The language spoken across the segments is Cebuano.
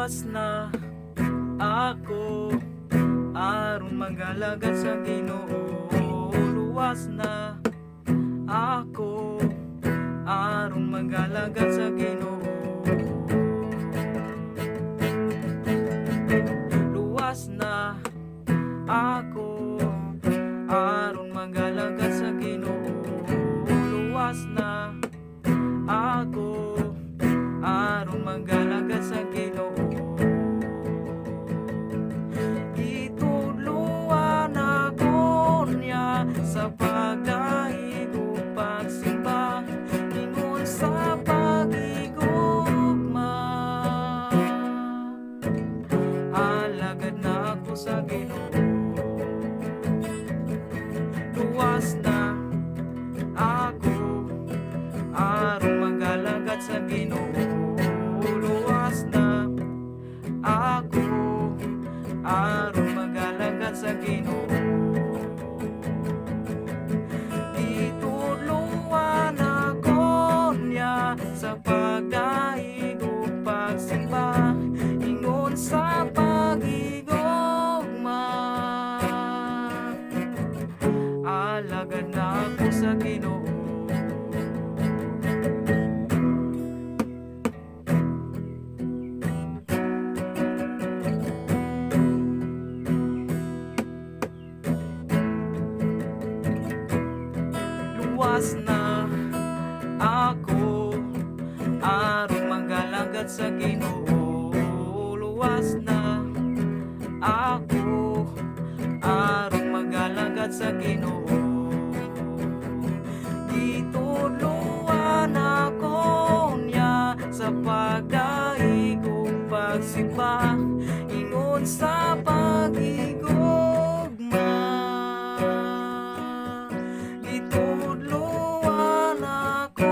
Luwas na ako aron magalagad sa Ginoo. Luwas na ako aron magalagad sa Ginoo. Luwas na ako aron magalagad sa Ginoo. Luwas na ako aron magalagad sa Ginoo. Gitudloan ako niya sa pagdahig ug pagsimba, ingon sa pagigugma. Alagad na ako sa Ginoo. Luwas na ako aron magalagad sa Ginoo. Luwas na ako aron magalagad sa Ginoo. Gitudloan ako niya sa pagdahig ug pagsimba, ingon sa pagigugma. Alagad na ako sa Ginoo. Luwas na ako aron magalagad sa Ginoo. Luwas na ako aron magalagad sa Ginoo. Gitudloan ako niya sa pagdahig ug pagsimba, ingon sa pagigugma. Gitudloan ako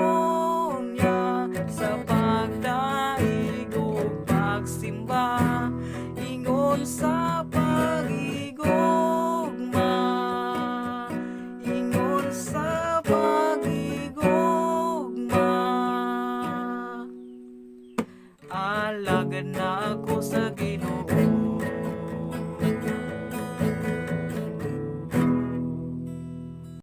niya sa pagdahig ug pagsimba, ingon sa pagigugma. Ingon sa pagigugma. Alagad na